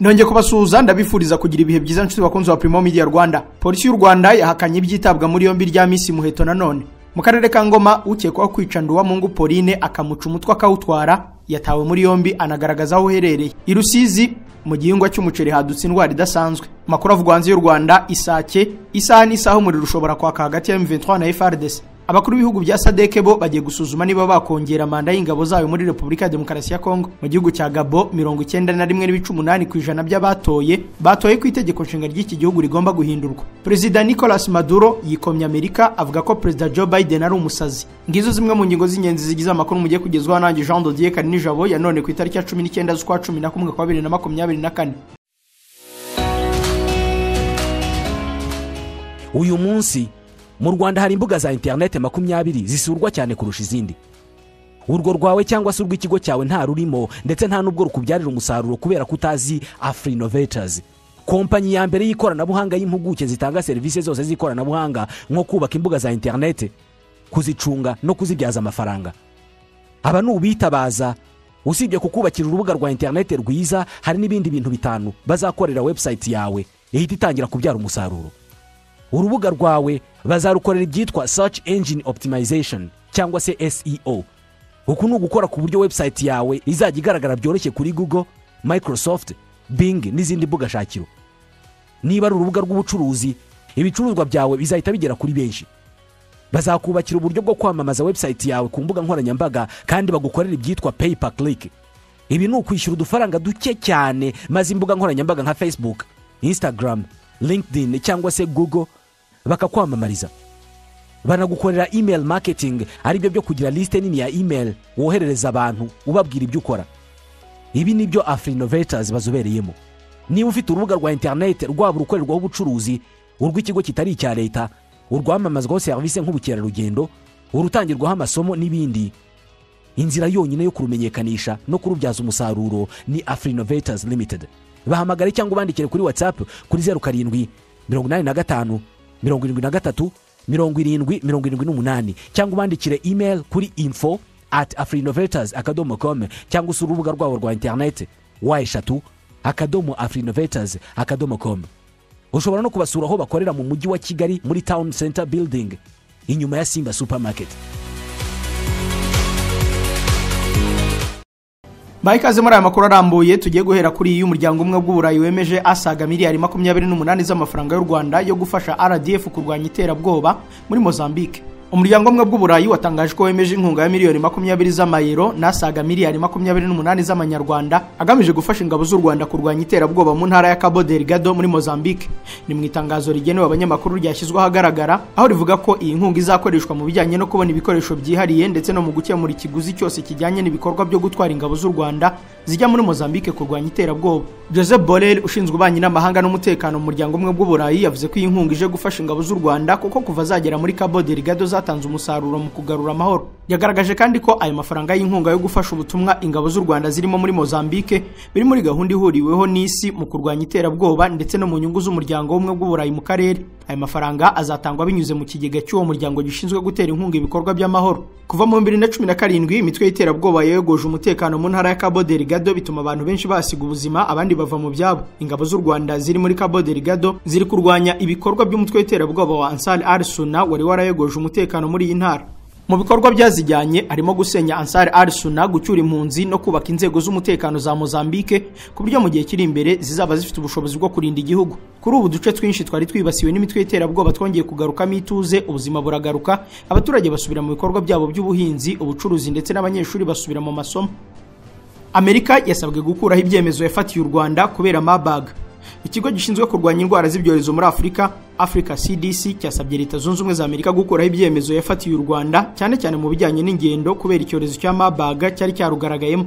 Nongeye kubasuhuza, ndabifuriza kugira ibihe byiza nshuti bakunzi wa Primo Media Rwanda. Polisi y'u Rwanda yahakanye ibyitabwa muri yombi rya Miss Muheto. Nanone mu karere ka Ngoma, ukekwaho kwica Nduwamungu Pauline akamuca umutwe akawutwara yatawe muri yombi, anagaragaza aho uherereye. I Rusizi mu gihingwa cy'umuceri hadutse indwara idasanzwe. Makuru avugwa hanze y'u Rwanda: Isake isaha n'isaha umuriro ushobora kwaka hagati ya M23 na FARDC. Abakuru b'ibihugu bya SADC bo bagiye gusuzuma niba bakongera manda y'ingabo zayo muri Repubulika ya Demokarasi ya Kongo. Mu gihugu cya Gabon, 91.8% by'abatoye batoye ku itegeko nshinga ry'iki gihugu rigomba guhindurwa. Perezida Nicolas Maduro yikomye Amerika, avuga ko Perezida Joe Biden ari umusazi. Ngizo zimwe mu ngingo z'ingenzi zigize amakuru mugiye kugezwaho nanjye Jean Dodier Karinijabo ya none ku itariki ya 19 z'ukwa 11 kwa 2024. Uyu munsi mu Rwanda hari imbuga za interineti 20 zisurwa cyane kurusha izindi. Urwo rwawe cyangwa se urw'ikigo cyawe nta rurimo, ndetse nta n'ubwo rukubyarira umusaruro kubera ko utazi Afrinovators, kompanyi ya mbere y'ikoranabuhanga y'impuguke zitanga serivisi zose z'ikoranabuhanga, nko kubaka imbuga za interineti, kuzicunga no kuzibyaza amafaranga. Aba ni ubitabaza. Usibye kukubakira urubuga rwa interineti rwiza, hari n'ibindi bintu bitanu bazakorera website yawe ihita itangira kubyara umusaruro. Urubuga rwawe bazarukorera ibyitwa search engine optimization cyangwa se SEO. Uku ni ugukora ku buryo website yawe izajya igaragara byoroshye kuri Google, Microsoft, Bing n'izindi mbuga shakiro. Niba ari urubuga rw'ubucuruzi, ibicuruzwa byawe bizahita bigera kuri benshi. Bazakubakira uburyo bwo kwamamaza website yawe ku mbuga nkoranyambaga, kandi bagukorera ibyitwa pay per click. Ibi ni ukwishyura udufaranga duke cyane, maze imbuga nkoranyambaga nka Facebook, Instagram, LinkedIn cyangwa se Google bakakwamamariza. Banagukorera email marketing, aribyo byo kugira liste nini ya email woherereza abantu ubabwira ibyo ukora. Ibi nibyo Afrinovators bazobereyemo. Niba ufite urubuga rwa interineti, rwaba urukorerwaho ubucuruzi, urw'ikigo kitari icya leta, urwamamazwaho serivisi nk'ubukerarugendo, urutangirwaho amasomo n'ibindi, inzira yonyine yo kurumenyekanisha no kurubyaza umusaruro ni Afrinovators Limited. Bahamagare cyangwa ubandikire kuri WhatsApp kuri 0785 73 70 78, cyangwa ubandikire email kuri info@afrinovators.com, cyangwa usure urubuga rwabo rwa interineti www.afrinovators.com. Ushobora no kubasura aho bakorera mu mujyi wa Kigali, muri Town Center Building, inyuma ya Simba Supermarket. Baha ikaze muri aya makuru arambuye. Tugiye guhera kuri iyi: umuryango umwe bw'Uburayi wemeje asaga miliyari 28 z'amafaranga y'u Rwanda yo gufasha RDF kurwanya iterabwoba muri Mozambique. Umuryango umwe bw'Uburayi watangaje ko wemeje inkunga ya miliyoni 20 z'amayero n'asaga miliyari 28 z'amanyarwanda agamije gufasha ingabo z'u Rwanda kurwanya iterabwoba mu ntara ya Cabo Delgado muri Mozambique. Ni mu itangazo rigenewe abanyamakuru ryashyizwe ahagaragara, aho rivuga ko iyi nkunga izakoreshwa mu bijyanye no kubona ibikoresho byihariye ndetse no mu gukemura ikiguzi cyose kijyanye n'ibikorwa byo gutwara ingabo z'u Rwanda zijya muri Mozambique kurwanya iterabwoba. Joseph Borrell, ushinzwe ububanyi n'amahanga n'umutekano mu muryango umwe bw'Uburayi, yavuze ko iyi nkunga ije gufasha ingabo z'u Rwanda kuko kuva zagera muri Cabo Delgado zatanze umusaruro mu kugarura amahoro. Yagaragaje kandi ko ayo mafaranga y'inkunga yo gufasha ubutumwa ingabo z'u Rwanda zirimo muri Mozambique biri muri gahunda ihuriweho n'isi mu kurwanya iterabwoba ndetse no mu nyungu z'umuryango w'ubumwe bw'Uburayi mu karere. Aya mafaranga azatangwa binyuze mu kigega cy'uwo muryango gishinzwe gutera inkunga ibikorwa by'amahoro. Kuva mu 2017, imitwe y'iterabwoba yayogoje umutekano mu ntara ya Cabo Delgado, bituma abantu benshi basiga ubuzima, abandi bava mu byabo. Ingabo z'u Rwanda ziri muri Cabo Delgado ziri kurwanya ibikorwa by'umutwe w'iterabwoba wa Ansar al-Sunna wari warayogoje umutekano muri iyi ntara. Mu bikorwa byazijyanye harimo gusenya Ansar al-Sunna, gucyura impunzi no kubaka inzego z'umutekano za Mozambique ku buryo mu gihe kiri imbere zizaba zifite ubushobozi bwo kurinda igihugu. Kuri ubu duce twinshi twari twibasiwe n'imitwe y'iterabwoba twongeye kugarukamo ituze, ubuzima buragaruka, abaturage basubira mu bikorwa byabo by'ubuhinzi, ubucuruzi, ndetse n'abanyeshuri basubira mu masomo. Amerika yasabwe gukuraho ibyemezo yafatiye u Rwanda kubera Marburg. Ikigo gishinzwe kurwanya indwara z'ibyorezo muri Afurika, Africa CDC, cyasabye Leta Zunze Ubumwe za Amerika gukuraho ibyemezo yafatiye u Rwanda, cyane cyane mu bijyanye n'ingendo, kubera icyorezo cya Marburg cyari cyarugaragayemo.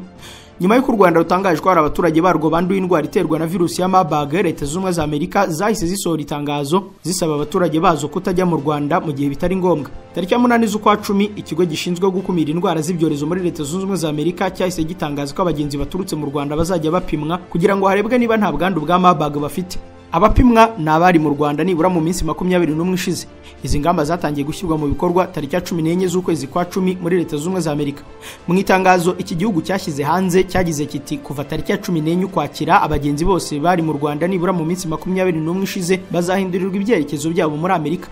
Nyuma y'uko u Rwanda rutangaje ko hari abaturage barwo banduye indwara iterwa na virusi ya Marburg, Leta Zunze Ubumwe za Amerika zahise zisohora itangazo zisaba abaturage bazo kutajya mu Rwanda mu gihe bitari ngombwa. Tariki ya 8 z'ukwa 10, ikigo gishinzwe gukumira indwara z'ibyorezo muri Leta Zunze Ubumwe za Amerika cyahise gitangaza ko abagenzi baturutse mu Rwanda bazajya bapimwa kugira ngo harebwe niba nta bwandu bwa Marburg bafite. Abapimwa ni abari mu Rwanda nibura mu minsi 21 ishize. Izi ngamba zatangiye gushyirwa mu bikorwa tariki ya 14 z'ukwezi kwa 10 muri Leta Zunze Ubumwe za Amerika. Mu itangazo iki gihugu cyashyize hanze cyagize kiti kuva tariki ya 14 Ukwakira abagenzi bose bari mu Rwanda nibura mu minsi 21 ishize bazahindurirwa ibyerekezo byabo muri Amerika.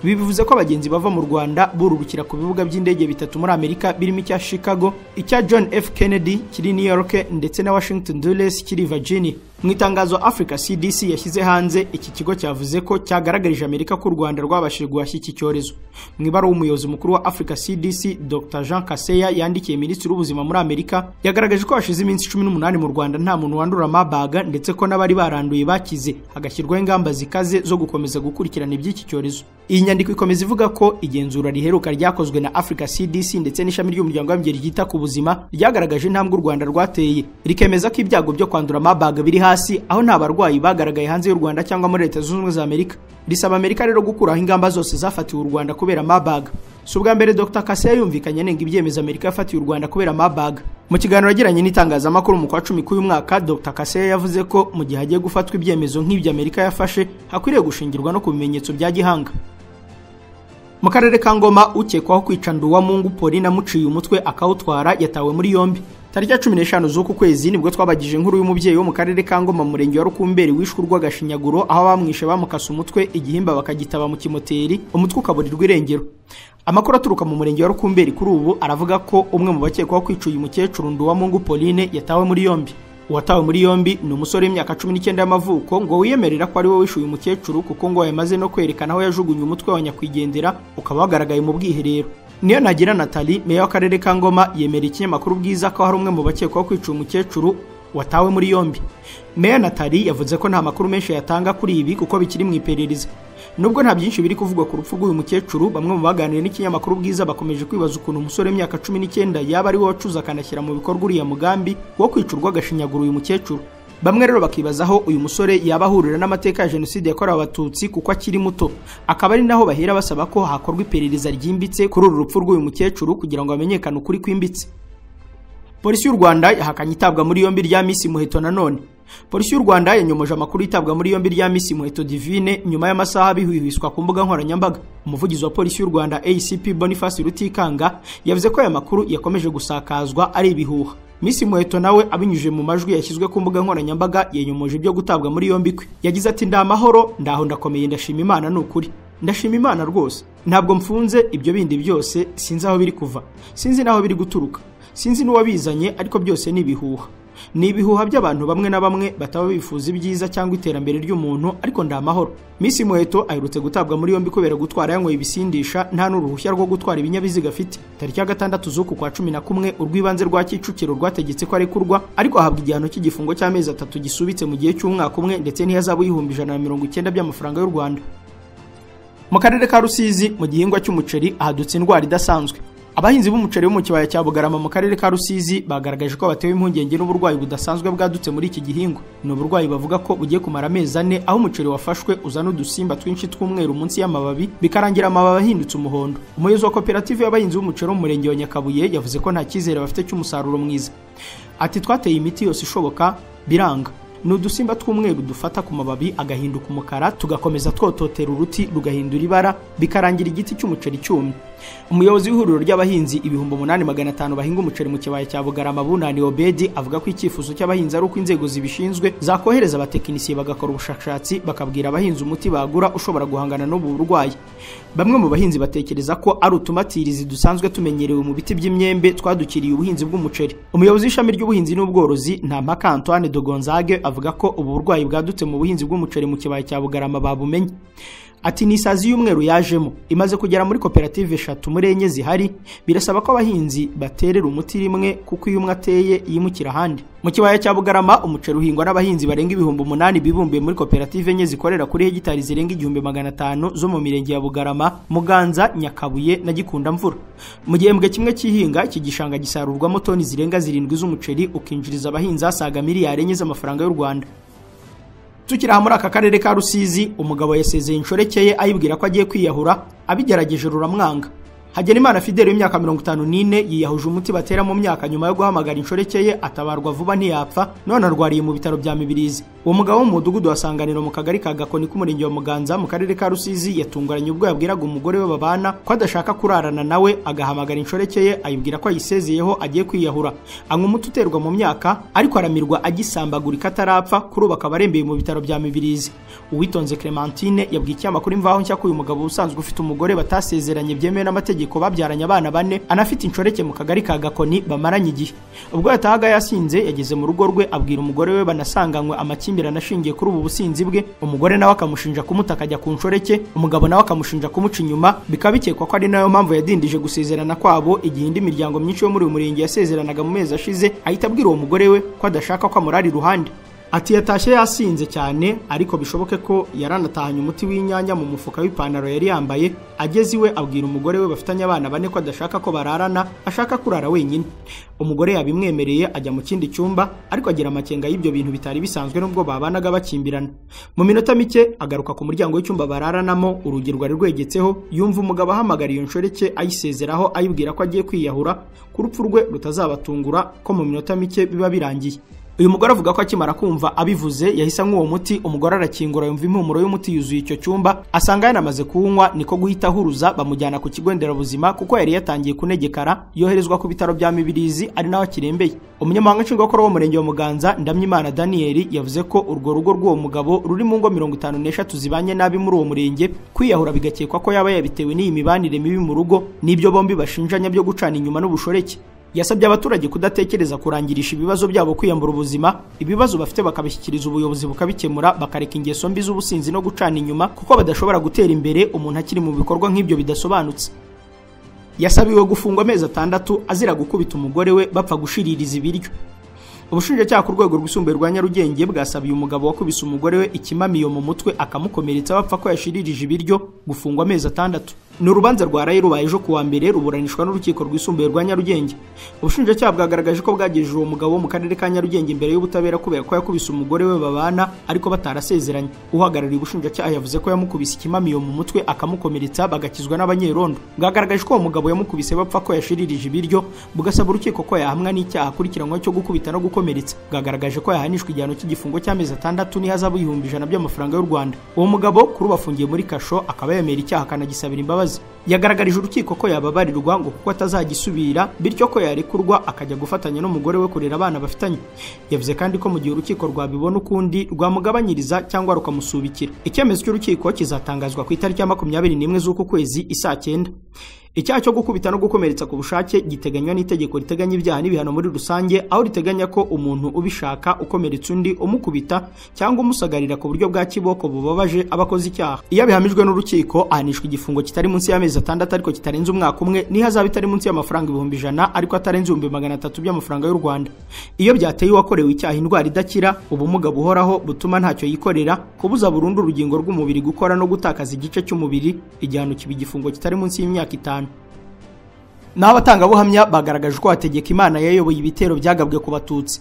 Ibi bivuze ko abagenzi bava mu Rwanda bururukira ku bibuga by'indege bitatu muri Amerika birimo icya Chicago, icya John F Kennedy kiri New York ndetse na Washington Dulles kiri Virginia. Mu itangazo Africa CDC yashyize hanze, iki kigo cyavuze ko cyagaragarije Amerika ko u Rwanda rwabashije guhashya iki cyorezo. Mu ibaruwa umuyobozi mukuru wa Africa CDC Dr Jean Kaseya yandikiye Minisitiri w'Ubuzima muri Amerika, yagaragaje ko hashize iminsi 18 mu Rwanda nta muntu wandura Marburg ndetse ko n'abari baranduye bakize, hagashyirwaho ingamba zikaze zo gukomeza gukurikirana iby'iki cyorezo. Iyi nyandiko ikomeza ivuga ko igenzura riheruka ryakozwe na Africa CDC ndetse n'ishami ry'umuryango w'abibumbye ryita ku buzima ryagaragaje intambwe u Rwanda rwateye, rikemeza ko ibyago byo kwandura Marburg biri hasi, aho nta barwayi bagaragaye hanze y'u Rwanda cyangwa muri Leta Zunze Ubumwe za Amerika. Risaba Amerika rero gukuraho ingamba zose zafatiwe u Rwanda kubera Marburg. Si ubwa mbere Dr Kaseya yumvikanye anenga ibyemezo Amerika yafatiye u Rwanda kubera Marburg. Mu kiganiro yagiranye n'itangazamakuru mu kwa 10 k'uyu mwaka, Dr Kaseya yavuze ko mu gihe hagiye gufatwa ibyemezo nk'ibyo Amerika yafashe, hakwiriye gushingirwa no ku bimenyetso bya gihanga. Mu karere ka Ngoma, ukekwaho kwica Nduwamungu Pauline amuciye umutwe akawutwara yatawe muri yombi. Tariki ya 15 z'uku kwezi nibwo twabagije inkuru y'umubyeyi wo mu karere ka Ngoma mu murenge wa Rukumberi wishwe urw'agashinyaguro, aho bamwishe bamukasa umutwe igihimba bakagitaba mu kimoteri, umutwe ukaburirwa irengero. Amakuru aturuka mu murenge wa Rukumberi kuri ubu aravuga ko umwe mu bakekwaho kwica uyu mukecuru Nduwamungu Pauline yatawe muri yombi. Uwatawe muri yombi ni umusore w'imyaka 19 y'amavuko ngo wiyemerera ko ari we wishe uyu mukecuru, kuko ngo yamaze no kwerekana aho yajugunye umutwe wa nyakwigendera ukaba wagaragaye mu bwiherero. Niyo Nagira Nathalie, meya w'akarere ka Ngoma, yemera ikinyamakuru Bwiza ko hari umwe mu bakekwaho kwica uyu mukecuru watawe muri yombi. Meya Nathalie yavuze ko nta makuru menshi yatanga kuri ibi kuko bikiri mu iperereza. Nubwo nta byinshi biri kuvugwa ku rupfu rw'uyu mukecuru, bamwe mu baganiriye n'ikinyamakuru Bwiza bakomeje kwibaza ukuntu umusore w'imyaka 19 yaba ari we wacuze akanashyira mu bikorwa uriya mugambi wo kwica urw'agashinyaguro uyu mukecuru. Bamwe rero bakibaza aho uyu musore yaba ahurira n'amateka ya Jenoside yakorewe Abatutsi kuko akiri muto, akaba ari naho bahera basaba ko hakorwa iperereza ryimbitse kuri uru rupfu rw'uyu mukecuru kugira ngo hamenyekane ukuri kwimbitse. Polisi y'u Rwanda yahakanye itabwa muri yombi rya Miss Muheto nanone. Polisi y'u Rwanda yanyomoje amakuru itabwa muri yombi rya Miss Muheto Divine nyuma y'amasaha bihwihwiswa ku mbuga nkoranyambaga. Umuvugizi wa Polisi y'u Rwanda ACP Boniface Rutikanga yavuze ko aya makuru yakomeje gusakazwa ari ibihuha. Miss Muheto nawe abinyujije mu majwi yashyizwe ku mbuga nkoranyambaga yanyomoje ibyo gutabwa muri yombi kwe. Yagize ati nda amahoro, ndaho ndakomeye, ndashima Imana, ni ukuri. Ndashima Imana rwose. Ntabwo mfunze, ibyo bindi byose sinzi aho biri kuva, sinzi naho biri guturuka, sinzi n'uwabizanye, ariko byose ni ibihuha. Ni ibihuha by'abantu bamwe na bamwe bataba bifuza ibyiza cyangwa iterambere ry'umuntu, ariko nda amahoro. Miss Muheto aherutse gutabwa muri yombi kubera gutwara yanyweye ibisindisha nta n'uruhushya rwo gutwara ibinyabiziga afite. Tariki ya 6 z'uku kwa 11 urw'ibanze rwa Kicukiro rwategetse ko arekurwa, ariko ahabwa igihano cy'igifungo cy'amezi 3 gisubitse mu gihe cy'umwaka umwe ndetse n'ihazabu y'190 by'amafaranga y'u Rwanda. Mu karere ka Rusizi mu gihingwa cy'umuceri ahadutse indwara idasanzwe. Abahinzi b'umuceri bo mu kibaya cya Bugarama mu karere ka Rusizi bagaragaje ko batewe impungenge n'uburwayi budasanzwe bwadutse muri iki gihingwa. Ni uburwayi bavuga ko bugiye kumara amezi 4, aho umuceri wafashwe uzana udusimba twinshi tw'umweru munsi y'amababi bikarangira amababi ahindutse umuhondo. Umuyobozi wa koperative y'abahinzi b'umuceri wo mu murenge wa Nyakabuye yavuze ko nta cyizere bafite cy'umusaruro mwiza. Ati twateye imiti yose ishoboka biranga. Ni udusimba tw'umweru dufata ku mababi agahinduka umukara, tugakomeza twototera uruti rugahindura ibara, bikarangira igiti cy'umuceri cyumye. Umuyobozi w'ihuriro ry'abahinzi 8500 bahinga umuceri mu kibaya cya Bugarama Bunani Obedi avuga ko icyifuzo cy'abahinzi ari uko inzego zibishinzwe zakohereza abatekinisiye bagakora ubushakashatsi bakabwira abahinzi umuti bagura ushobora guhangana n'ubu burwayi. Bamwe mu bahinzi batekereza ko ari utumatirizi dusanzwe tumenyerewe mu biti by'imyembe twadukiriye ubuhinzi bw'umuceri. Umuyobozi w'ishami ry'ubuhinzi n'ubworozi Ntampaka Antoine de Gonzague avuga ko ubu burwayi bwadutse mu buhinzi bw'umuceri mu kibaya cya Bugarama babumenye. Ati ni isazi y'umweru yajemo imaze kugera muri koperative 3 muri 4 zihari, birasaba ko abahinzi baterera umuti rimwe kuko iyo umwe ateye yimukira ahandi. Mu kibaya cya Bugarama umuceri uhingwa n'abahinzi barenga 8000 bibumbiye muri koperative 4 zikorera kuri hegitari zirenga 1500 zo mu mirenge ya Bugarama, Muganza, Nyakabuye na Gikundamvura. Mu gihembwe kimwe cy'ihinga iki gishanga gisarurwamo toni zirenga 7 z'umuceri ukinjiriza abahinzi asaga miliyari 4 z'amafaranga y'u Rwanda. Tukiri muri aka karere ka Rusizi, umugabo yasezeye inshoreke ye ayibwira ko agiye kwiyahura, abigerageje ruramwanga. Hagenimana Fidele w'imyaka 54 yiyahuje umuti batera mu myaka nyuma yo guhamagara inshoreke ye atabarwa vuba ntiyapfa, none arwariye mu bitaro bya Mibirizi. Uwo mugabo wo mu mudugudu wa Sanganiro mu kagari ka Gakoni k'umurenge wa Muganza mu karere ka Rusizi yatunguranye ubwo yabwiraga umugore we babana ko adashaka kurarana nawe, agahamagara inshoreke ye ayibwira ko ayisezeyeho agiye kwiyahura. Anywa umuti uterwa mu myaka ariko aramirwa agisambagurika atarapfa, kuri ubu akaba arembeye mu bitaro bya Mibirizi. Uwitonze Clementine yabwiye ikinyamakuru Imvaho Nshya ko uyu mugabo usanzwe ufite umugore batasezeranye byemewe n'amategeko, babyaranye abana 4, anafite inshoreke mu kagari ka Gakoni bamaranye igihe. Ubwo yatahaga yasinze yageze mu rugo rwe abwira umugore we banasanganywe amakimbirane ashingiye kuri ubu businzi bwe, umugore nawe akamushinja kumutaka ajya ku nshoreke, umugabo nawe akamushinja kumuca inyuma, bikaba bikekwa ko ari nayo mpamvu yadindije gusezerana kwabo igihe indi miryango myinshi yo muri uyu murenge yasezeranaga mu mezi ashize. Ahita abwira uwo mugore we ko adashaka ko amurara iruhande. Ati yatashye yasinze cyane, ariko bishoboke ko yaranatahanye umuti w'inyanya mu mufuka w'ipantaro yari yambaye. Ageze iwe abwira umugore we bafitanye abana 4 ko adashaka ko bararana, ashaka kurara wenyine. Umugore yabimwemereye ajya mu kindi cyumba, ariko agira amakenga y'ibyo bintu bitari bisanzwe nubwo babanaga bakimbirana. Mu minota mike agaruka ku muryango w'icyumba bararanamo, urugi rwari rwegetseho, yumva umugabo ahamagara iyo nshoreke ayisezeraho ayibwira ko agiye kwiyahura, ku rupfu rwe rutazabatungura, ko mu minota mike biba birangiye. Uyu mugore avuga ko akimara kumva abivuze yahise anywa uwo muti, umugore arakingura yumva impumuro y'umuti yuzuye icyo cyumba, asanga yanamaze kuwunywa, niko guhita ahuruza bamujyana ku kigo nderabuzima kuko yari yatangiye kunegekara, yoherezwa ku bitaro bya Mibirizi ari naho akirembeye. Umunyamabanga nshingwabikorwa w'umurenge wa Muganza Ndamyimana Daniel yavuze ko urwo rugo rw'uwo mugabo ruri mu ngo 53 zibanye nabi muri uwo murenge, kwiyahura bigakekwa ko yaba yabitewe n'iyi mibanire mibi mu rugo n'ibyo bombi bashinjanya byo gucana inyuma n'ubushoreke. Yasabye abaturage kudatekereza kurangirisha ibibazo byabo kwiyambura ubuzima, ibibazo bafite bakabishyikiriza ubuyobozi bukabikemura, bakareka ingeso mbi z'ubusinzi no gucana inyuma kuko badashobora gutera imbere umuntu akiri mu bikorwa nk'ibyo bidasobanutse. Yasabiwe gufungwa amezi 6 azira gukubita umugore we bapfa gushiririza ibiryo. Ubushinjacyaha ku rwego rwisumbuye rwa Nyarugenge bwasabiye umugabo wakubise umugore we ikimamiyo mu mutwe akamukomeretsa bapfa ko yashiririje ibiryo gufungwa amezi 6. Ni urubanza rwaraye rubaye ejo kuwa mbere ruburanishwa n'urukiko rwisumbuye rwa Nyarugenge. Ubushinjacyaha bwagaragaje ko bwagejeje uwo mugabo mu karere ka Nyarugenge imbere y'ubutabera kubera ko yakubise umugore we babana ariko batarasezeranye. Uhagarariye ubushinjacyaha yavuze ko yamukubise ikimamiyo mu mutwe akamukomeretsa bagakizwa n'abanyerondo. Bwagaragaje ko uwo mugabo yamukubise bapfa ko yashiririje ibiryo, bugasaba urukiko ko yahamwa n'icyaha akurikiranyweho cyo gukubita no gukomeretsa. Bwagaragaje ko yahanishwa igihano cy'igifungo cy'amezi 6 n'ihazabu 100,000 by'amafaranga y'u Rwanda. Uwo mugabo kuri ubu afungiye muri kasho akaba yemera icyaha akanagisabira imbabazi. Yagaragarije urukiko ko yababarirwa ngo kuko atazagisubira, bityo ko yarekurwa akajya gufatanya n'umugore we kurera abana bafitanye. Yavuze kandi ko mu gihe urukiko rwabibona ukundi rwamugabanyiriza cyangwa rukamusubikira. Icyemezo cy'urukiko kizatangazwa ku itariki ya 21 z'uku kwezi isaa 9. Icyaha cyo gukubita no gukomeretsa ku bushake giteganywa n'itegeko riteganya ibyaha n'ibihano muri rusange, aho riteganya ko umuntu ubishaka ukomeretsa undi umukubita cyangwa umusagarira ku buryo bwa kiboko bubabaje abakoze icyaha. Iyo abihamijwe n'urukiko ahanishwa igifungo kitari munsi y'amezi 6 ariko kitarenze umwaka umwe, n'ihazabu itari munsi y'amafaranga 100,000 ariko atarenze 300,000 by'amafaranga y'u Rwanda. Iyo byateye uwakorewe icyaha indwara idakira, ubumuga buhoraho butuma ntacyo yikorera, kubuza burundu urugingo rw'umubiri gukora no gutakaza igice cy'umubiri, igihano kiba igifungo kitari munsi y'imyaka 5. Naho abatangabuhamya bagaragaje ko Hategekimana yayoboye ibitero byagabwe ku Batutsi.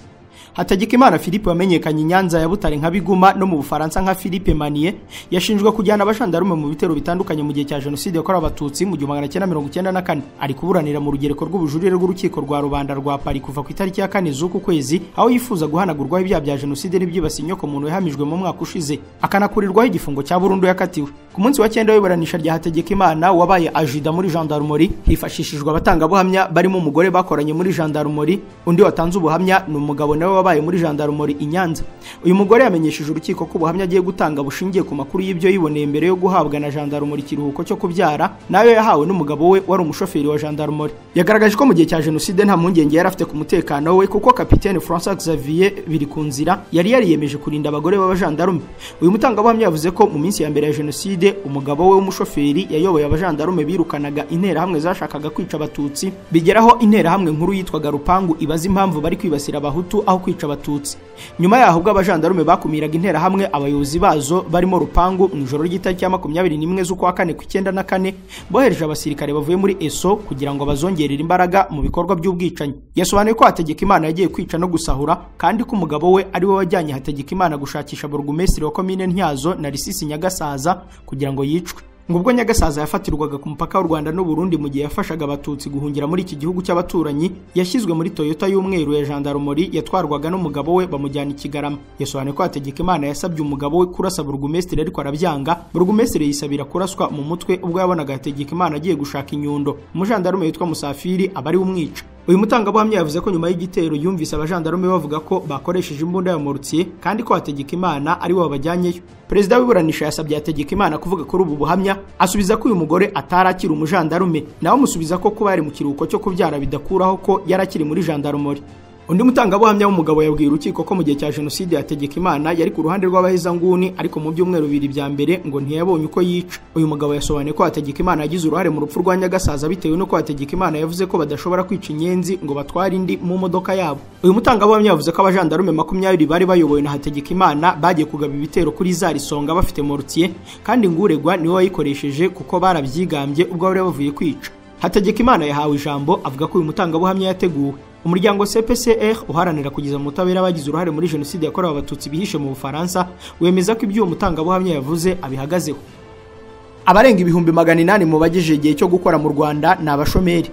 Hategekimana Philippe wamenyekanye i Nyanza ya Butare nka Biguma no mu Bufaransa nka Philippe Manier, yashinjwe kujyana abashandarume mu bitero bitandukanye mu gihe cya Jenoside yakorewe Abatutsi mu 1994. Ari kuburanira mu rugereko rw'ubujurire rw'urukiko rwa Rubanda rwa Paris kuva ku itariki ya 4 z'uku kwezi, aho yifuza guhanagurwaho ibyaha bya Jenoside n'ibyibasiye inyokomuntu yahamijwe mu mwaka ushize, akanakurirwaho igifungo cya burundu yakatiwe. Ku munsi wa 9 w'iburanisha rya Hategekimana wabaye ajida muri gendarmerie, hifashishijwe abatangabuhamya barimo umugore bakoranye muri gendarmerie, undi watanze ubuhamya ni umugabo nawe wabaye muri gendarmerie i Nyanza. Uyu mugore yamenyesheje urukiko ko ubuhamya agiye gutanga bushingiye ku makuru y'ibyo yiboneye mbere yo guhabwa na gendarmerie ikiruhuko cyo kubyara, nayo yahawe n'umugabo we wari umushoferi wa gendarmerie. Yagaragaje ko mu gihe cya Jenoside nta mpungenge yari afite ku mutekano we, kuko kapitene François Xavier Birikunzira yari yariyemeje kurinda abagore b'abajandarume. Uyu mutangabuhamya yavuze ko mu minsi ya mbere ya Jenoside umugabo we w'umushoferi yayoboye abajandarume birukanaga interahamwe zashakaga kwica Abatutsi, bigeraho interahamwe nkuru yitwaga Rupangu ibaza impamvu bari kwibasira Abahutu aho kwica Abatutsi. Nyuma yaho ubwo abajandarume bakumiraga interahamwe, abayobozi bazo barimo Rupangu mu ijoro ry'itariki ya 21 z'ukwa kane ku 94 bohereje abasirikare bavuye muri ESO kugira ngo bazongerere imbaraga mu bikorwa by'ubwicanyi. Yasobanuye ko Hategekimana yagiye kwica no gusahura, kandi ko umugabo we ari we wajyanye Hategekimana gushakisha burugumesitiri wa komine Ntyazo na Risisi Nyagasaza kugira ngo yicwe. Ngo ubwo Nyagasaza yafatirwaga ku mupaka w'u Rwanda n'u Burundi mu gihe yafashaga abatutsi guhungira muri iki gihugu cy'abaturanyi, yashyizwe muri Toyota y'umweru ya gendarmerie yatwarwaga n'umugabo we bamujyana i Kigarama. Yasobanuye ko Hategekimana yasabye umugabo we kurasa burugumesitiri ariko arabyanga. Burugumesitiri yisabira kuraswa mu mutwe ubwo yabonaga Hategekimana agiye gushaka inyundo. Umujandarume witwa Musafiri aba ari umwica. Uyu mutangabuhamya yavuze ko nyuma y'igitero yumvise abajandarume bavuga ko bakoresheje imbunda ya mortier kandi ko Hategekimana ari we wabajyanyeyo. Perezida w'iburanisha yasabye Hategekimana kuvuga kuri ubu buhamya, asubiza ko uyu mugore atarakira umujandarume, nawe amusubiza ko kuba yari mu kiruhuko cyo kubyara bidakuraho ko yarakiri muri gendarmerie. Undi mutangabuhamya w'umugabo yabwiye urukiko ko mu gihe cya jenoside Hategekimana yari ku ruhande rw'abahezanguni, ariko mu byumweru bibiri bya mbere ngo ntiyabonye uko yica. Uyu mugabo yasobanuye ko Hategekimana yagize uruhare mu rupfu rwa Nyagasaza bitewe n'uko Hategekimana yavuze ko badashobora kwica inyenzi ngo batware indi mu modoka yabo. Uyu mutangabuhamya yavuze ko abajandarume 20 bari bayobowe na Hategekimana bagiye kugaba ibitero kuri Zarisonga bafite mortier, kandi nguregwa niwe wayikoresheje kuko barabyigambye ubwo bari bavuye kwica. Hategekimana yahawe ijambo avuga ko uyu mutangabuhamya yateguwe. Umuryango CPCR uharanira kugeza mu butabera abagize uruhare muri jenoside yakorewe abatutsi bihishe mu Bufaransa wemeza ko ibyo uwo mutangabuhamya yavuze abihagazeho. Abarenga 800,000 mu bagejeje igihe cyo gukora mu Rwanda ni abashomeri.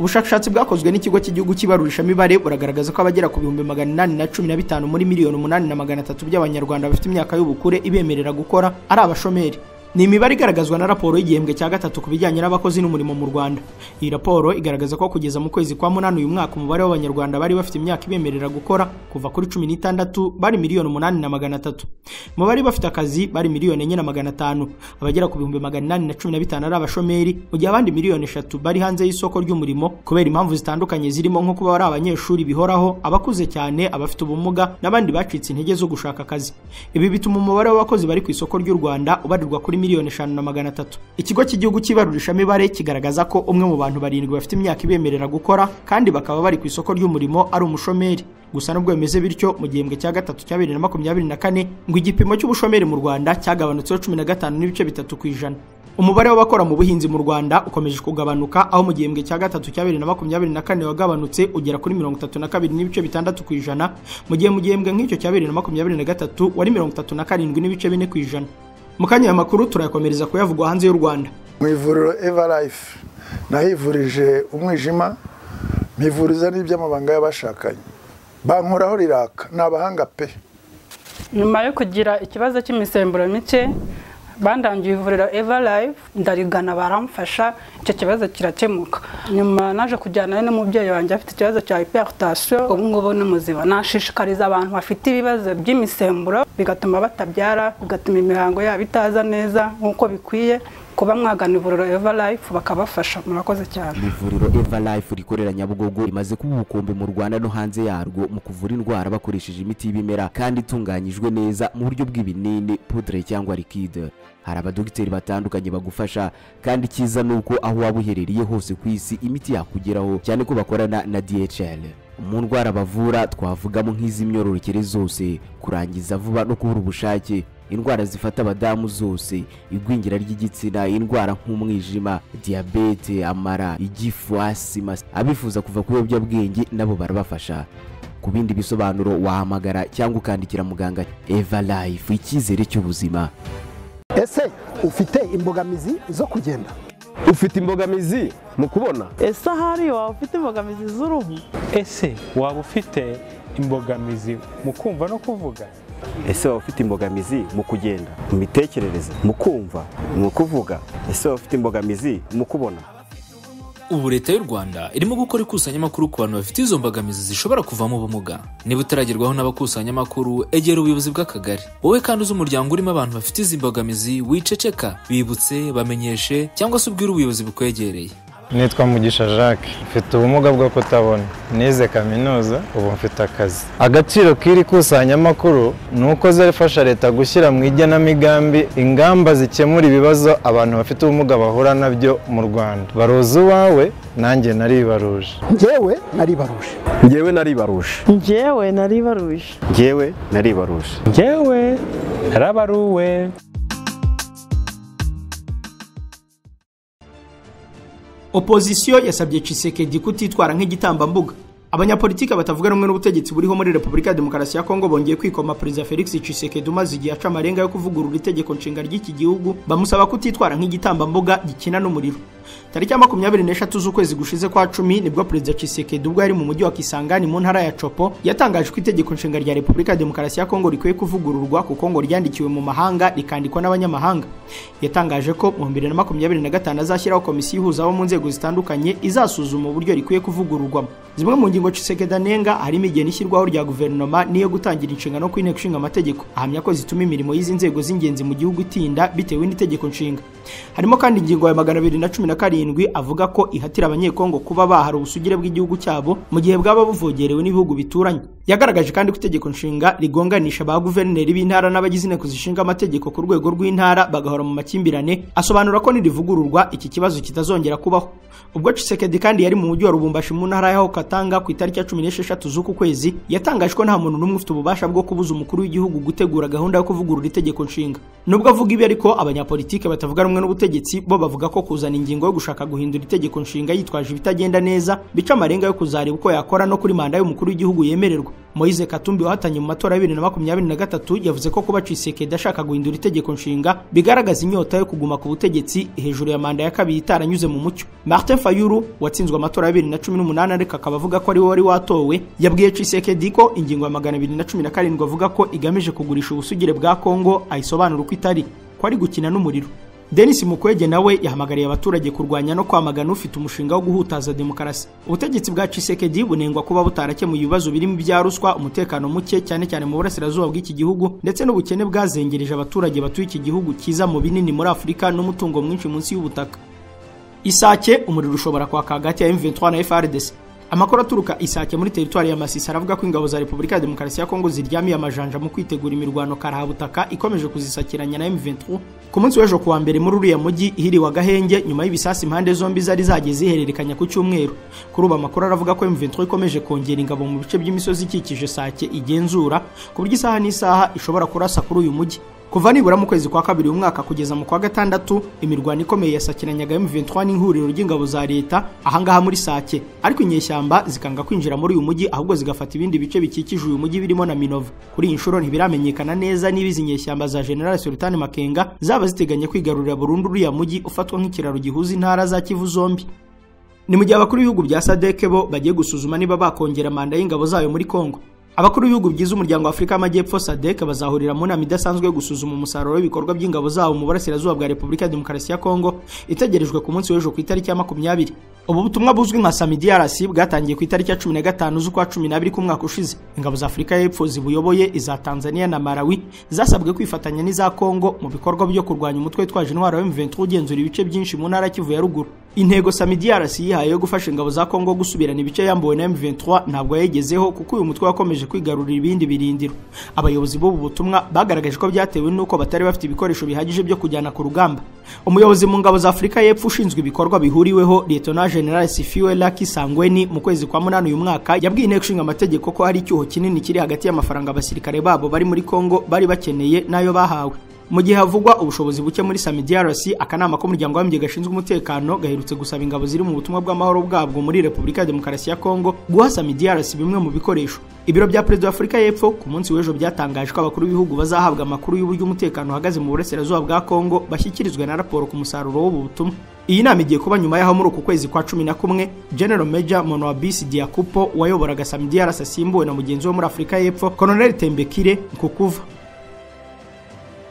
Ubushakashatsi bwakozwe n'ikigo cy'igihugu cy'ibarurishamibare buragaragaza ko abagera ku 815 muri 8,300,000 by'abanyarwanda bafite imyaka y'ubukure ibemerera gukora ari abashomeri. Ni imibare igaragazwa na raporo y'igihembwe cya gatatu ku bijyanye n'abakozi n'umurimo mu Rwanda. Iyi raporo igaragaza ko kugeza mu kwezi kwa 8 uyu mwaka umubare w'abanyarwanda bari bafite imyaka ibemerera gukora kuva kuri 16 bari 8,300,000. Mu bari bafite akazi bari 4,500,000, abagera ku 815,000 ari abashomeri, mu gihe abandi 3 miliyoni bari hanze y'isoko ry'umurimo kubera impamvu zitandukanye zirimo nko kuba ari abanyeshuri bihoraho, abakuze cyane, abafite ubumuga n'abandi bacitse intege zo gushaka akazi. Ibi bituma umubare w'abakozi bari ku isoko ry'u Rwanda ubarirwa kuri 5,300,000. Ikigo cy'igihugu cy'ibarurishamibare kigaragaza ko umwe mu bantu 7 bafite imyaka ibemerera gukora kandi bakaba bari ku isoko ry'umurimo ari umushomeri. Gusa nubwo bimeze bityo, mu gihembwe cya gatatu cya 2024 ngo igipimo cy'ubushomeri mu Rwanda cyagabanutseho 15.3%. Umubare w'abakora mu buhinzi mu Rwanda ukomeje kugabanuka, aho mu gihembwe cya gatatu cya 2024 wagabanutse ugera kuri 32.6%, mu gihe mu gihembwe nk'icyo cya 2023 wari 37.4%. Mu kanya makuru turayakomereza kuyavugwa hanze y'u Rwanda. Mu ivuriro Everlife nahivurije umwijima, mpivuriza n'iby'amabanga y'abashakanye, bankoraho riraka, ni abahanga pe. Nyuma yo kugira ikibazo cy'imisemburo mike, bandangiye ivuriro Everlife, ndarigana baramfasha, icyo kibazo kirakemuka. Nyuma naje kujyana n'umubyeyi wanjye afite ikibazo cya hypertension, ubu ngubu ni muzima. Nashishikariza abantu bafite ibibazo by'imisemburo bigatuma batabyara, bigatuma imihango yabo itaza neza nk'uko bikwiye, kuba mwagana ivuriro Everlife bakabafasha. Murakoze cyane. Ivuriro Everlife rikorera Nyabugogo rimaze kuba ubukombe mu Rwanda no hanze yarwo mu kuvura indwara bakoresheje imiti y'ibimera kandi itunganyijwe neza mu buryo bw'ibinini, poudre cyangwa liquide. Hari abadogiteri batandukanye bagufasha, kandi cyiza nuko aho waba uherereye hose ku isi imiti yakugeraho, cyane ko bakorana na DHL. Mu ndwara bavura twavugamo nk'iz'imyororokere zose, kurangiza vuba no kubura ubushake, indwara zifata abadamu zose, igwingira ry'igitsina, indwara nk'umwijima, diyabete, amara, igifu, asima. Abifuza kuva ku biyobyabwenge nabo barabafasha. Ku bindi bisobanuro wahamagara cyangwa ukandikira muganga. Everlife, icyizere cy'ubuzima. Ese ufite imbogamizi zo kugenda? Ufite imbogamizi mu kubona? Ese ahari waba ufite imbogamizi z'uruhu? Ese waba ufite imbogamizi mu kumva no kuvuga? Ese waba ufite imbogamizi mu kugenda, mu mitekerereze, mu kumva, mu kuvuga? Ese waba ufite imbogamizi mu kubona? Ubu leta y'u Rwanda irimo gukora ikusanyamakuru ku bantu bafite izo mbogamizi zishobora kuvamo ubumuga. Niba utaragerwaho n'abakusanyamakuru, egera ubuyobozi bw'akagari. Wowe kandi uzi umuryango urimo abantu bafite izi mbogamizi, wiceceka, bibutse, bamenyeshe cyangwa se ubwire ubuyobozi bukwegereye. Nitwa Mugisha Jacques, mfite ubumuga bwo kutabona, nize kaminuza, ubu mfite akazi. Agaciro k'iri kusanyamakuru ni uko zifasha leta gushyira mu igenamigambi ingamba zikemura ibibazo abantu bafite ubumuga bahura nabyo mu Rwanda. Baruzi uwawe, nanjye naribaruje. Njyewe naribaruje. Njyewe naribaruje. Njyewe naribaruje. Njyewe naribaruje. Njyewe narabaruwe. Opozisiyo yasabye Tshisekedi kutitwara nk'igitambambuga. Abanyapolitiki batavuga rumwe n'ubutegetsi buriho muri Repubulika ya Demokarasi ya Kongo bongeye kwikoma Perezida Felix Tshisekedi umaze igihe aca amarenga yo kuvugurura itegeko nshinga ry'iki gihugu, bamusaba kutitwara nk'igitambambuga gikina n'umuriro. Tariki ya 23 z'ukwezi gushize kwa 10 nibwo Perezida Tshisekedi ubwo yari mu mujyi wa Kisangani mu ntara ya Chopo yatangaje ko itegeko nshinga rya Repubulika ya Demokarasi ya Kongo rikwiye kuvugururwa kuko ngo ryandikiwe mu mahanga rikandikwa n'abanyamahanga. Yatangaje ko mu 2025 azashyiraho komisiyo ihuza abo mu nzego zitandukanye izasuzuma uburyo rikwiye kuvugururwamo. Zimwe mu ngingo Tshisekedi anenga harimo igena ishyirwaho rya guverinoma n'iyo gutangira inshingano ku inteko ishinga amategeko, ahamya ko zituma imirimo y'izi nzego z'ingenzi mu gihugu itinda bitewe n'itegeko nshinga. Harimo kandi ingingo ya 217 avuga ko ihatira abanyekongo kuba bahara ubusugire bw'igihugu cyabo mu gihe bwaba buvogerewe n'ibihugu bituranye. Yagaragaje kandi ko itegeko nshinga rigonganisha ba guverineri b'intara n'abagize inteko zishinga amategeko ku rwego rw'intara bagahora mu makimbirane, asobanura ko nirivugururwa iki kibazo kitazongera kubaho. Ubwo Tshisekedi kandi yari mu mujyi wa Lubumbashi mu ntara ya Haut-Katanga ku itariki ya 16 z'uku kwezi, yatangaje ko nta muntu n'umwe ufite ububasha bwo kubuza umukuru w'igihugu gutegura gahunda yo kuvugurura itegeko nshinga. Nubwo avuga ibi ariko abanyapolitike batavuga rumwe n'ubutegetsi bo bavuga ko kuzana ingingo yo gushaka guhindura itegeko nshinga yitwaje ibitagenda neza bica amarenga yo kuzareba uko yakora no kuri manda y'umukuru w'igihugu yemererwa. Moise Katumbi wahatanye mu matora ya 2023 yavuze ko kuba Tshisekedi ashaka guhindura itegeko nshinga bigaragaza inyota yo kuguma ku butegetsi hejuru ya manda ya kabiri itaranyuze mu mucyo. Martin Fayulu watsinzwe amatora ya 2018 ariko akaba avuga ko ari we wari watowe, yabwiye Tshisekedi ko ingingo ya 217 avuga ko igamije kugurisha ubusugire bwa Kongo ayisobanura uko itari, ko ari gukina n'umuriro. Denis Mukwege nawe yahamagariye abaturage kurwanya no kwamagana ufite umushinga wo guhutaza demokarasi. Ubutegetsi bwa Tshisekedi bunengwa kuba butarakemuye ibibazo birimo ibya ruswa, umutekano muke cyane cyane mu burasirazuba bw'iki gihugu, ndetse n'ubukene bwazengereje abaturage batuye iki gihugu kiza mu binini muri Afurika n'umutungo mwinshi munsi y'ubutaka. Isake umuriro ushobora kwaka hagati ya M23 na FARDC. Amakuru aturuka Isake muri teritwari ya Masisi aravuga ko ingabo za Repubulika ya Demokarasi ya Kongo ziryamiye amajanja mu kwitegura imirwano karahabutaka ikomeje kuzisakiranya na M23. Ku munsi w'ejo kuwa mbere muri uriya mujyi hiriwe agahenge nyuma y'ibisasi impande zombi zari zagiye zihererekanya ku cyumweru. Kuri ubu amakuru aravuga ko M23 ikomeje kongera ingabo mu bice by'imisozi ikikije Sake igenzura, ku buryo isaha n'isaha ishobora kurasa kuri uyu mujyi. Kuva nibura mu kwezi kwa kabiri umwaka kugeza mu kwa gatandatu imirwano ikomeye yasakiranyaga M23 n'ihuriro ry'ingabo za leta ahangaha muri Sake, ariko inyeshyamba zikanga kwinjira muri uyu mujyi ahubwo zigafata ibindi bice bikikije uyu mujyi birimo na Minova. Kuri iyi nshuro ntibiramenyekana neza niba izi nyeshyamba za General Sultan Makenga zaba ziteganya kwigarurira burundu uriya mujyi ufatwa nk'ikiraro gihuza intara za Kivu zombi. Ni mu gihe abakuru b'ibihugu bya SADC bo bagiye gusuzuma niba bakongera manda y'ingabo zayo muri Kongo. Abakuru b'ibihugu byiza umuryango wa Afurika y'Amajyepfo SADC bazahurira mu nama idasanzwe yo gusuzuma umusaruro w'ibikorwa by'ingabo zabo mu burasirazuba bwa Repubulika ya Demokarasi ya Kongo, itegerejwe ku munsi w'ejo ku itariki ya 20. Ubu butumwa buzwi nka SAMIDRC bwatangiye ku itariki ya 15 z'ukwa 12 k'umwaka ushize. Ingabo za Afurika y'Epfo zibuyoboye iza Tanzania na Malawi zasabwe kwifatanya n'iza Kongo mu bikorwa byo kurwanya umutwe witwaje intwaro wa M23 ugenzura ibice byinshi mu ntara Kivu ya ruguru. Intego SAMIDRC yihaye yo gufasha ingabo za Kongo gusubirana ibice yambuwe na M23 ntabwo yayigezeho kuko uyu mutwe wakomeje kwigarurira ibindi birindiro. Abayobozi b'ubu butumwa bagaragaje ko byatewe n'uko batari bafite ibikoresho bihagije byo kujyana ku rugamba. Umuyobozi mu ngabo za Afurika y'Epfo ushinzwe ibikorwa bihuriweho Lieutenant General Sifiwe Lucky Sangweni mu kwezi kwa 8 uyu mwaka yabwiye inteko ishinga amategeko ko hari icyuho kinini kiri hagati y'amafaranga abasirikare babo bari muri Kongo bari bakeneye n'ayo bahawe. Mu gihe havugwa ubushobozi buke muri SAMIDRC, akanama k'umuryango w'abibumbye gashinzwe umutekano gaherutse gusaba ingabo ziri mu butumwa bw'amahoro bwabwo muri Repubulika ya Demokarasi ya Kongo guha SAMIDRC bimwe mu bikoresho. Ibiro bya Perezida wa Afurika y'Epfo ku munsi w'ejo byatangaje ko abakuru b'ibihugu bazahabwa amakuru y'uburyo umutekano uhagaze mu burasirazuba bwa Kongo bashyikirizwe na raporo ku musaruro w'ubu butumwa. Iyi nama igiye kuba nyuma y'aho muri uku kwezi kwa 11 General Major Monwabisi Diakupo wayoboraga SAMIDRC asimbuwe na mugenzi we muri Afurika y'Epfo Colonel Tembekire Nkukuva.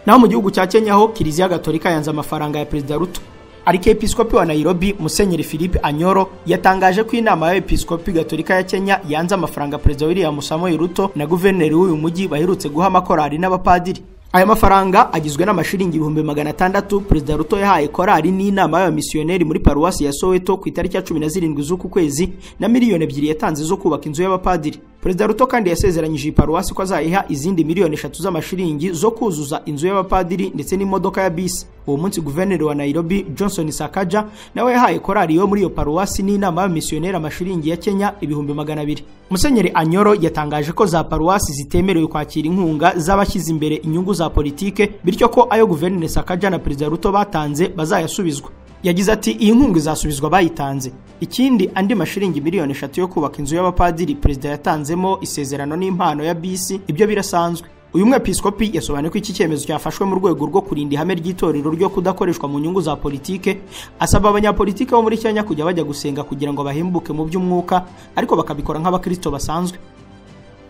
Naho mu gihugu cya Kenya ho Kiliziya Gatolika yanze amafaranga ya Perezida Ruto. Arikepiskopi wa Nairobi Musenyeri Philip Anyoro yatangaje ko inama y'Episkopi Gatolika ya Kenya yanze amafaranga Perezida William Samoei Ruto na guverineri w'uyu mujyi baherutse guha amakorali n'abapadiri. Aya mafaranga agizwe n'amashiringi 600,000 Perezida Ruto yahaye korali n'inama y'abamisiyoneri muri paruwasi ya Soweto ku itariki ya 17 z'uku kwezi na miliyoni 2 yatanze zo kubaka inzu y'abapadiri. Perezida Ruto kandi yasezeranyije iyi paruwasi ko azayiha izindi miliyoni 3 z'amashiringi zo kuzuza inzu y'abapadiri ndetse n'imodoka ya bisi. Uwo munsi guverineri wa Nairobi Johnson Sakaja nawe yahaye korali yo muri iyo paruwasi n'inama y'abamisiyoneri amashiringi ya Kenya 200,000. Musenyeri Anyoro yatangaje ko za paruwasi zitemerewe kwakira inkunga z'abashyize imbere inyungu za politike, bityo ko ayo guverineri Sakaja na Perezida Ruto batanze bazayasubizwa. Yagize ati iyi nkunga izasubizwa abayitanze. Ikindi, andi mashiringi miliyoni 3 yo kubaka inzu y'abapadiri perezida yatanzemo isezerano n'impano ya bisi, ibyo birasanzwe. Uyu mwepiskopi yasobanuye ko iki cyemezo cyafashwe mu rwego rwo kurinda ihame ry'itorero ryo kudakoreshwa mu nyungu za politike, asaba abanyapolitike bo muri Kenya kujya bajya gusenga kugira ngo bahembuke mu by'umwuka, ariko bakabikora nk'abakristo basanzwe.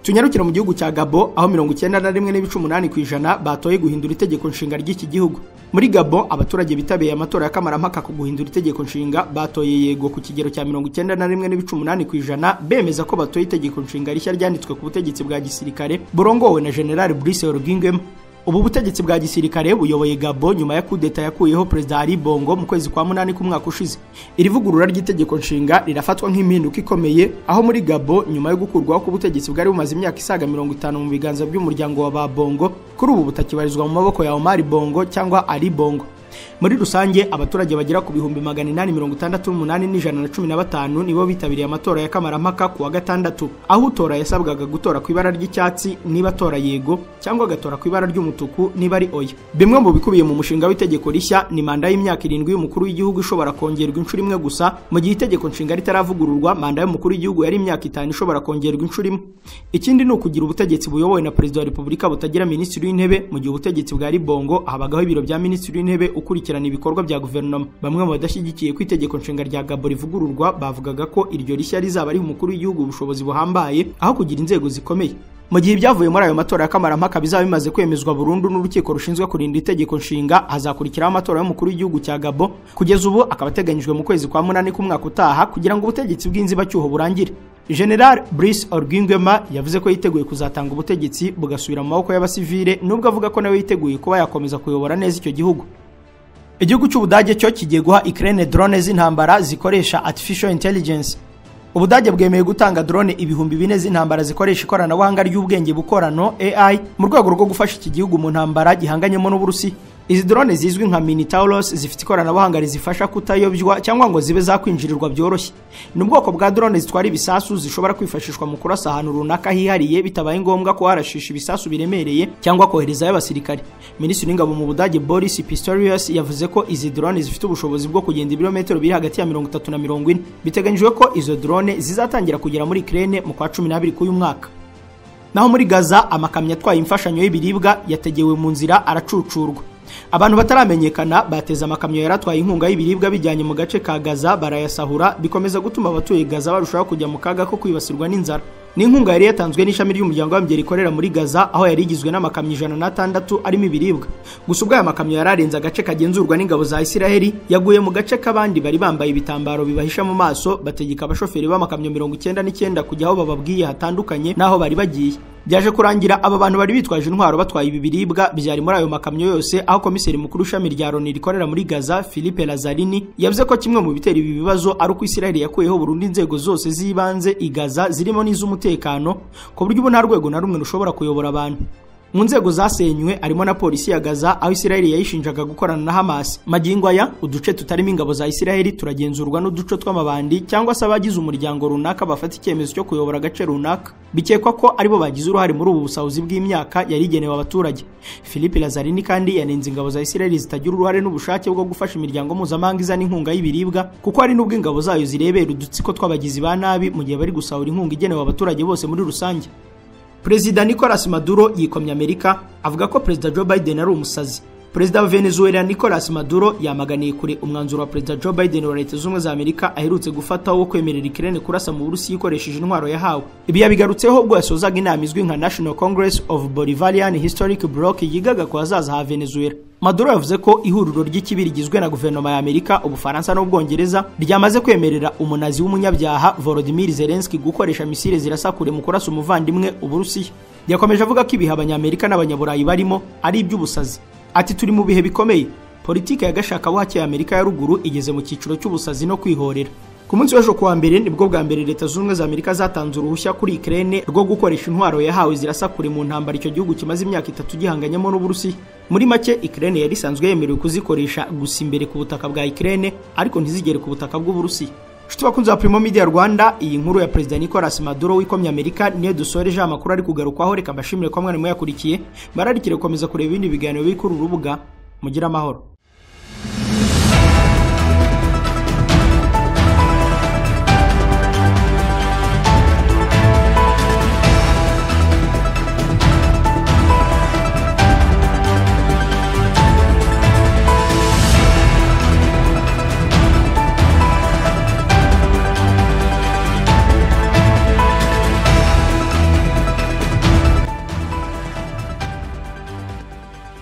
Tunyarukira mu gihugu cya Gabon, aho 91.8% batoye guhindura itegeko nshinga ry'iki gihugu. Muri Gabon, abaturage bitabiye amatora ya kamarampaka ku guhindura itegeko nshinga batoye yego ku kigero cya 91.8%, bemeza ko batoye itegeko nshinga rishya ryanditswe ku butegetsi bwa gisirikare burongowe na General Brice Oligui Nguema. Ubu butegetsi bwa gisirikare buyoboye Gabon nyuma ya kudeta yakuyeho Perezida Ali Bongo mu kwezi kwa 8 k'umwaka ushize. Iri vugurura ry'itegeko nshinga rirafatwa nk'impinduka ikomeye, aho muri Gabon nyuma yo gukurwaho k'ubutegetsi bwari bumaze imyaka isaga 50 mu biganza by'umuryango wa ba Bongo, kuri ubu butakibarizwa mu maboko ya Omar Bongo cyangwa Ali Bongo. Muri rusange, abaturage bagera ku 868,115 nibo bitabiriye amatora ya kamarampaka ku wa gatandatu, aho utora yasabwaga gutora ku ibara ry'icyatsi niba atora yego, cyangwa agatora ku ibara ry'umutuku niba ari oya. Bimwe mu bikubiye mu mushinga w'itegeko rishya ni manda y'imyaka 7 y'umukuru w'igihugu ishobora kongerwa inshuro imwe gusa, mu gihe itegeko nshinga ritaravugururwa manda y'umukuru w'igihugu yari imyaka 5 ishobora kongerwa inshuro imwe. Ikindi ni ukugira ubutegetsi buyobowe na Perezida wa Repubulika butagira minisitiri w'intebe, mu gihe ubutegetsi bwa Bongo habagaho ibiro bya minisitiri w'intebe ukurikirana ibikorwa bya guverinoma. Bamwe mu badashyigikiye ko itegeko nshinga rya Gabon rivugururwa bavugaga ko iryo rishya rizaba riha umukuru w'igihugu ubushobozi buhambaye aho kugira inzego zikomeye. Mu gihe ibyavuye muri ayo matora ya kamarampaka bizaba bimaze kwemezwa burundu n'urukiko rushinzwe kurinda itegeko nshinga, hazakurikiraho amatora y'umukuru w'igihugu cya Gabon, kugeza ubu akaba ateganyijwe mu kwezi kwa 8 k'umwaka utaha, kugira ngo ubutegetsi bw'inzibacyuho burangire. General Brice Oligui Nguema yavuze ko yiteguye kuzatanga ubutegetsi bugasubira mu maboko y'abasivile, nubwo avuga ko nawe yiteguye kuba yakomeza kuyobora neza icyo gihugu. Igihugu cy'Ubudage cyo kigiye guha Ukraine drone z'intambara zikoresha artificial intelligence. Ubudage bwemeye gutanga drone 4000 z'intambara zikoresha ikoranabuhanga ry'ubwenge bukorano AI mu rwego rwo gufasha iki gihugu mu ntambara gihanganyemo n'Uburusiya. Izi drone zizwi nka Mini Taurus zifite ikoranabuhanga rizifasha kutayobywa cyangwa ngo zibe zakwinjirirwa byoroshye. Ni ubwoko bwa drone zitwara ibisasu zishobora kwifashishwa mu kurasa ahantu runaka hihariye bitabaye ngombwa ko harashisha ibisasu biremereye cyangwa koherezayo abasirikare. Minisitiri w'Ingabo mu Budage Boris Pistorius yavuze ko izi drone zifite ubushobozi bwo kugenda ibirometero biri hagati ya 30 na 40. Biteganyijwe ko izo drone zizatangira kugera muri Ukraine mu kwa 12 k'uyu mwaka. Naho muri Gaza, amakamyo atwaye imfashanyo y'ibiribwa yategewe mu nzira aracucurwa. Abantu bataramenyekana bateze amakamyo yaratwaye inkunga y'ibiribwa bijyanye mu gace ka Gaza barayasahura, bikomeza gutuma abatuye Gaza barushaho kujya mu kaga ko kwibasirwa n'inzara. Ni inkunga yari yatanzwe n'ishami ry'umuryango w'abibumbye rikorera muri Gaza, aho yari igizwe n'amakamyo 106 arimo ibiribwa. Gusa ubwo aya makamyo yararenze agace kagenzurwa n'ingabo za Isiraheli, yaguye mu gace k'abandi bari bambaye ibitambaro bibahisha mu maso, bategeka abashoferi b'amakamyo 99 kujya aho bababwiye hatandukanye n'aho bari bagiye. Byaje kurangira aba bantu bari bitwaje intwaro batwaye ibi biribwa byari muri ayo makamyo yose, aho komiseri mukuru w'ishami rya Loni rikorera muri Gaza Philippe Lazzarini yavuze ko kimwe mu bitera ibi bibazo ari uko Isiraheli yakuyeho burundu inzego zose z'ibanze i Gaza zirimo n'iz'umutekano, ku buryo ubu nta rwego na rumwe rushobora kuyobora abantu. Mu nzego zasenywe harimo na polisi ya Gaza, aho Isiraheli yayishinjaga gukorana na Hamas. Magingo aya, uduce tutarimo ingabo za Isiraheli turagenzurwa n'uduce tw'amabandi cyangwa se abagize umuryango runaka bafata icyemezo cyo kuyobora agace runaka. Bikekwa ko aribo bagize uruhare muri ubu busahuzi bw'imyaka yari igenewe abaturage. Philippe Lazzarini kandi yanenze ingabo za Isiraheli zitagira uruhare n'ubushake bwo gufasha imiryango mpuzamahanga izana inkunga y'ibiribwa, kuko hari n'ubwo ingabo zayo zirebera udutsiko tw'abagizi ba nabi mu gihe bari gusahura inkunga igenewe abaturage bose muri rusange. Perezida Nicolas Maduro yikomye Amerika, avuga ko Perezida Joe Biden ari umusazi. Perezida wa Venezuela Nicolas Maduro yamaganiye kure umwanzuro wa Perezida Joe Biden wa Leta Zunze Ubumwe za Amerika aherutse gufata wo kwemerera Ukraine kurasa mu Burusiya ikoresheje intwaro yahawe. Ibi yabigarutseho ubwo yasozaga inama izwi nka National Congress of Bolivarian Historic Bloc yigaga ku hazaza ha Venezuela. Maduro yavuze ko ihuriro ry'ikibi rigizwe na guverinoma ya Amerika, Ubufaransa n'Ubwongereza ryamaze kwemerera umunazi w'umunyabyaha Volodymyr Zelensky gukoresha misile zirasa kure mu kurasa umuvandimwe Uburusiya. Yakomeje avuga ko ibihe Abanyamerika n'Abanyaburayi barimo ari iby'ubusazi. Ati turi mu bihe bikomeye. Politike ya gashakabuhake ya Amerika ya ruguru igeze mu cyiciro cy'ubusazi no kwihorera. Ku munsi w'ejo kuwa mbere nibwo bwa mbere Leta Zunze Ubumwe za Amerika zatanze uruhushya kuri Ukraine rwo gukoresha intwaro yahawe zirasa kure mu ntambara icyo gihugu kimaze imyaka 3 gihanganyemo n'Uburusiya. Muri make, Ukraine yari isanzwe yemerewe kuzikoresha gusa imbere ku butaka bwa Ukraine, ariko ntizigere ku butaka bw'Uburusiya. Nshuti bakunzi ba Primo Media Rwanda, iyi nkuru ya Perezida Nicolas Maduro wikomye Amerika niyo dusoreje amakuru ari kugarukwaho. Reka mbashimire ko mwari muyakurikiye, bararikire gukomeza kureba ibindi biganiro biri kuri uru rubuga. Mugire amahoro.